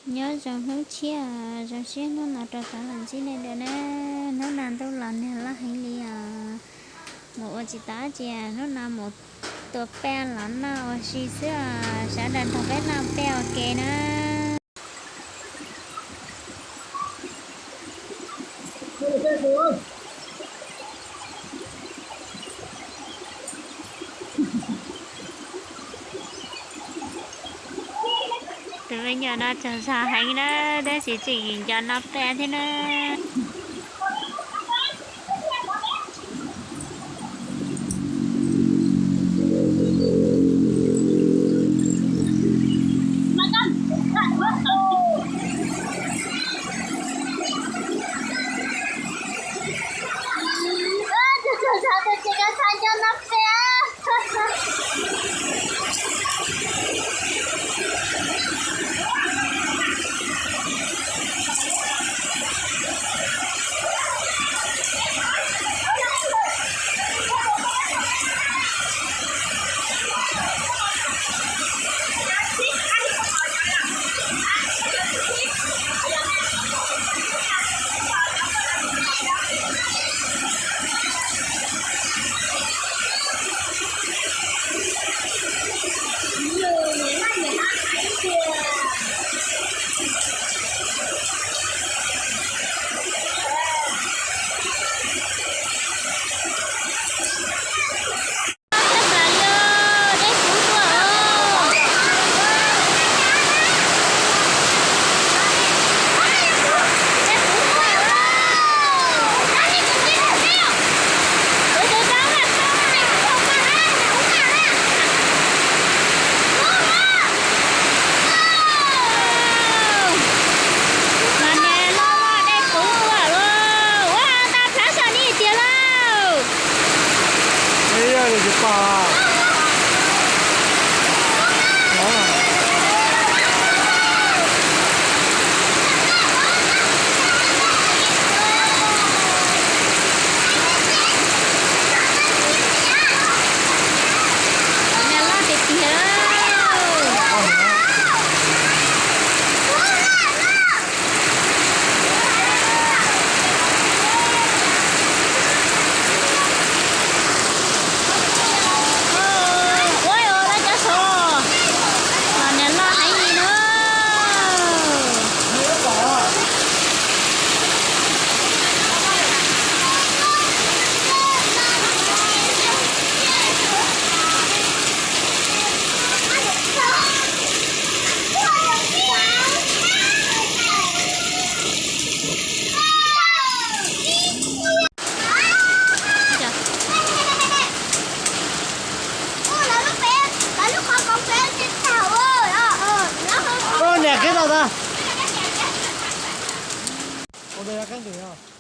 Nyob zoo hnub tshiab, zoo siab hnub no rau tau los ntsib nej dua na. Hnub no ntuj los nag loj heev li os. Mus ua tsis tau dab tsi, hnub no mus tua pej los noj ua si xwb os. Sawv daws nrog peb noj pej ua ke na. Tus me nyuam no tsaug zog heev na, tab sis tseem nco noj pej thiab na. Mas niag loj loj dej puv tuaj lauj, ua tau plhav soj ni tiag lauj. Niag loj tiag tiag. Ua, ua lawv cov xov, los niag loj heev li na. Niam, kev tau tas. Ua ntej keeb ntws.